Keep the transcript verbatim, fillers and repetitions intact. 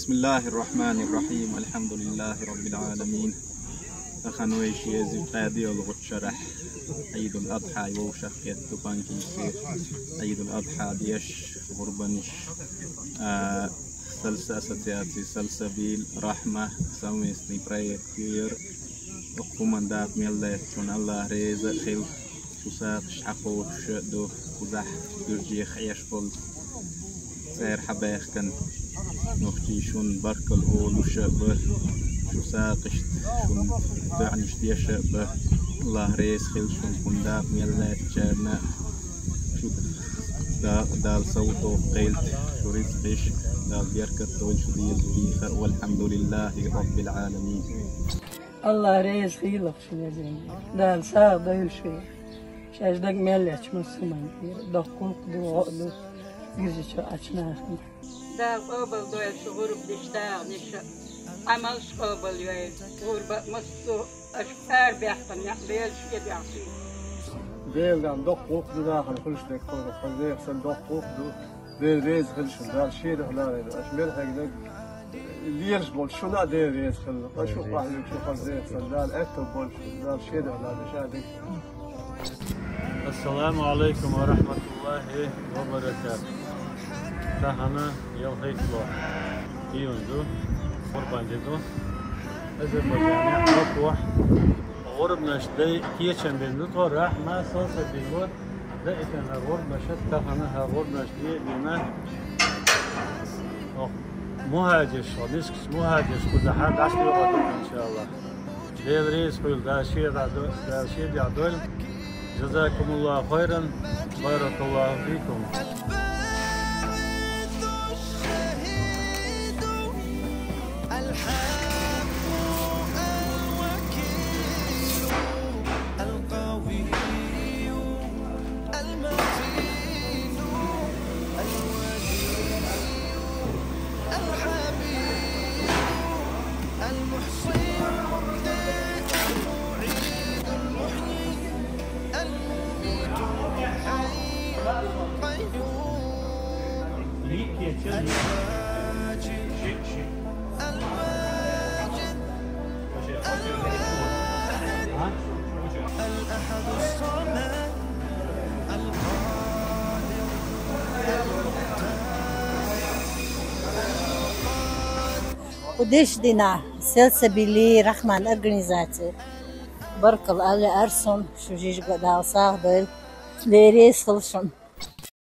بسم الله الرحمن الرحيم. الحمد لله رب العالمين. Тахан вай ши эзар кхо бӀаь ялхитта шера Ӏийдул-Адхьа вовшахкхетта панкисе. Ӏийдул-Адхьа деш, гӀурбанаш, а, Сальса ассоциаци, Сальсабиль, Рахьма совместный проект ю ер. Укх хӀуманна дакъа мел лаьттачунна Аллахь реза хила. Шу сагӀаш хьакхочуш а ду, кхузахь гуьржех Ӏеш болу цӀера хьабаьхкина нохчий шуна баркалла олуш а бу, шу сагӀашна шуна доӀанаш деш а бу. Аллахь реза хила шуна, хӀунда мел лаьттачарна шу да-, Дала сов тохкхийла, шу ризкъаш Дала беркат дойла, шу деза дийха. والحمد لله رب العالمين. Аллахь реза хийла шуна, эзар. Дала сагӀа дойла шуьга. Шаьш дага мел лаьттачу массо а хӀуманна тӀера. Доккха гӀуллакх ду, гӀо а ду гуьржийчу Ӏачу нахана. Дала къобалдойла шу гӀурбанаш, дагӀанаш а. Ӏамалш къобалйойла. ГӀурба а массо а аша арабаьхкина некъ Дела шен дуьхьа хийла. Дела дам доккха гӀуллакх ду нахана хуьлуш дерг, кхузахь, кхузахь санна доккха гӀуллакх ду. Дела реза хила шуна, Дала шен дуьхьа ларийла. Аша мел хьегнарг лелаш болчу шуна а Дела реза хила. Аша шу къахьоьгуш шу хаза дехар, Дала аьтту болуш, Дала шен дуьхьа ларийла ша дерг. Ассаламу Ӏалайкум ва рахьматуллахӀи ва баракатухӀ. Тахана ялхийтта ло июнь ду, гӀурбан де ду. Азербайджанехь, Бакухь гӀурбанаш дай кечам бина ду тхо, Рахьма, Сальсабиль. Даима гӀурбанаш а тахана, хӀара гӀурбанаш де а дина, мухӀажарш, мискачу мухӀажарш кхузахь дӀасадоьгӀур ду, иншааллахӀ. Дела реза хуьлда, Дала шен дуьхьа дойла. جزاكم الله خيرا. بارك الله فيكم. الحق الوكيل القوي المتين الولي الحميد المحصي المبدئ المعيد المحيي المميت الحي القيوم الماجد الماجد الواحد الأحد الصمد القادر المختار المقدس. Кху дешдина Сальсабиль, Рахьман организаци баркалла ала лаьара суна, шу жижиг а Дала сагӀа дойла, Дела реза хила шуна.